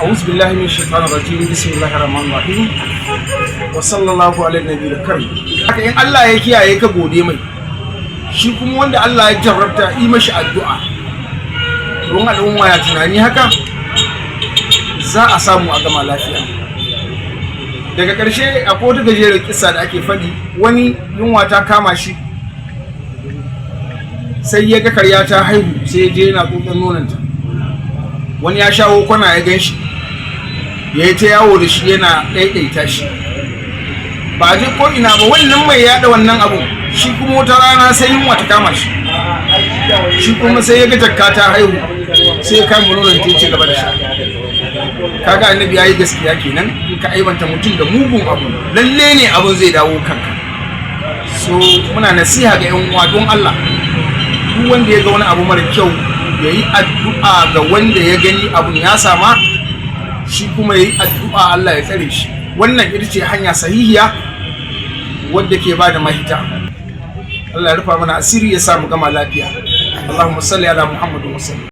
أعوذ بالله من الشيطان الرجيم، بسم الله الرحمن الرحيم، وصلى الله على النبي الكريم. Haka in Allah ya kiyaye ka, gode mai. Shi kuma wanda Allah ya jarrabta, yi mashi addu'a. Don al'umma ya tunani haka, za a samu a gama lafiya. Daga ƙarshe, akwai wata gajerar kisa da ake faɗi. Wani yunwa ta kama shi, sai ya ga karya ta haihu, sai ya je yana tsotson nononta. Wani ya shawo kwana ya gan shi, ya yi ta yawo da shi yana ɗaiɗaita shi. Ba a je ko ina ba, wannan mai yaɗa wannan abu, shi kuma wata rana sai yunwa ta kama shi. Shi kuma sai ya ga jakka ta haihu, sai ya kama nonon ta, ci gaba da sha. Kaga Annabi yayi gaskiya kenan: in ka aibanta mutum da mugun abu, lalle ne abun zai dawo kanka. So muna nasiha ga yan uwa, don Allah, duk wanda ya ga wani abu mara kyau, ya yi addu'a ga wanda ya gani abun ya sama. Shi kuma ya yi addu'a Allah ya tsare shi. Wannan ita ce hanya sahihiya wadda ke ba da mahita. Allah ya rufa mana asiri, ya sa mu gama lafiya. اللهم صل على محمد وسلم.